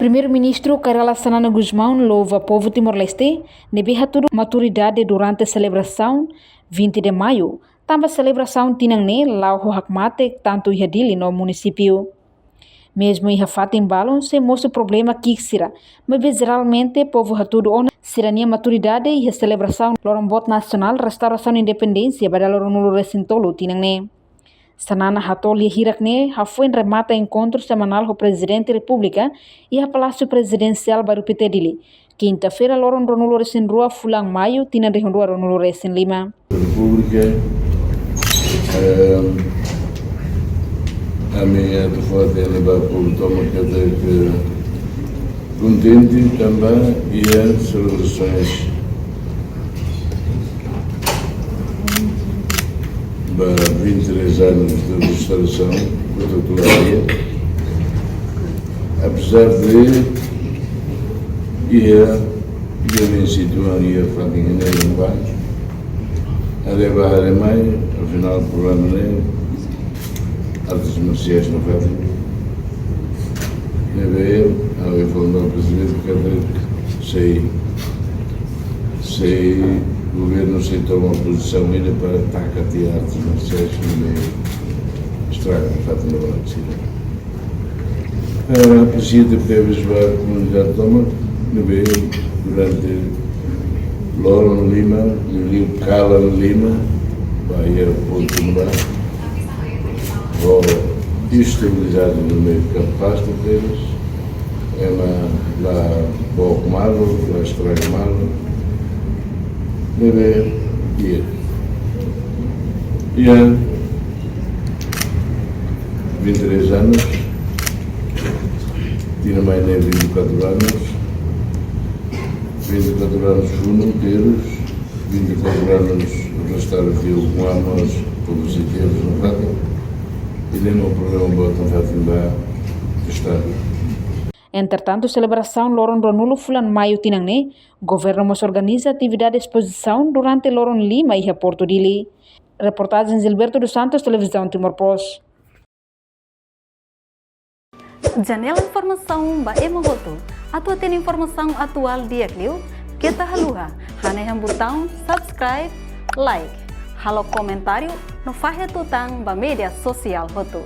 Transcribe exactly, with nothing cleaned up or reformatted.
Primeiru-Ministru Kay Rala Xanana Gusmão louva povu Timor-Leste ne'ebé hatudu maturidade durante selebrasaun vinte de Maio, tanba selebrasaun tinan ne'e la'o ho hakmatek tantu iha Dili no munisípiu. Mezmu iha fatin balun sei mosu problema ki'ik sira, maibé jeralmente povu hatudu ona sira-nia maturidade iha selebrasaun loron boot nasionál restaurasaun independénsia ba dala ruanulu-resin-tolu tinan ne'e. Xanana hato'o lia hirak ne'e hafoin remata enkontru semanál ho Prezidente Repúblika iha Palásiu Prezidensiál Bairru Pité, Dili, kinta-feira loron ruanulu-resin-rua fulan Maiu tinan rihun rua ruanulu-resin-lima. Repúblika, ehm, ami atu fó-hatene ba povu tomak katak kontente tanba iha selebrasaun ba vinte e três anos de restaurasaun, protokolária. Apesar de iha, iha nem situan iha fatin ne'e ba, haree bá haree mai, afinál problema ne'e artes marsiais nafatin. Ne'ebé, ha'u informa Prezidente katak sei, sei governu sei toma pozisaun ida para taka tiha artes marsiais ne'ebé estraga nafatin ba sira. Eh, apresia tebes ba komunidade tomak ne'ebé durante loron lima, liuliu kalan lima, ba iha pontu ne'ebá ho estabilidade no meio kapás de tebes, ema la book malu, la estraga malu, ne'ebé iha, iha vinte e três anos, tinan mai ne'e vinte e quatro anos, vinte e quatro anos funu terus, vinte e quatro anos restaura tiha ukun-an mós, publisitários no fato, e nem o problema boot nafatin ba Estadu. Entretantu, selebrasaun loron ruanulu fulan Maiu tinan ne'e, governu mós organiza atividade espozisaun durante loron lima iha Portu Dili. Reportajen Gilberto dos Santos, Televizaun Timor Post. Janela informasaun ba ema hotu. Atu hatene informasaun atuál di'ak liu, keta haluha hanehan butaun subscribe, like, halo komentáriu no fahe tutan ba média sosiál hotu.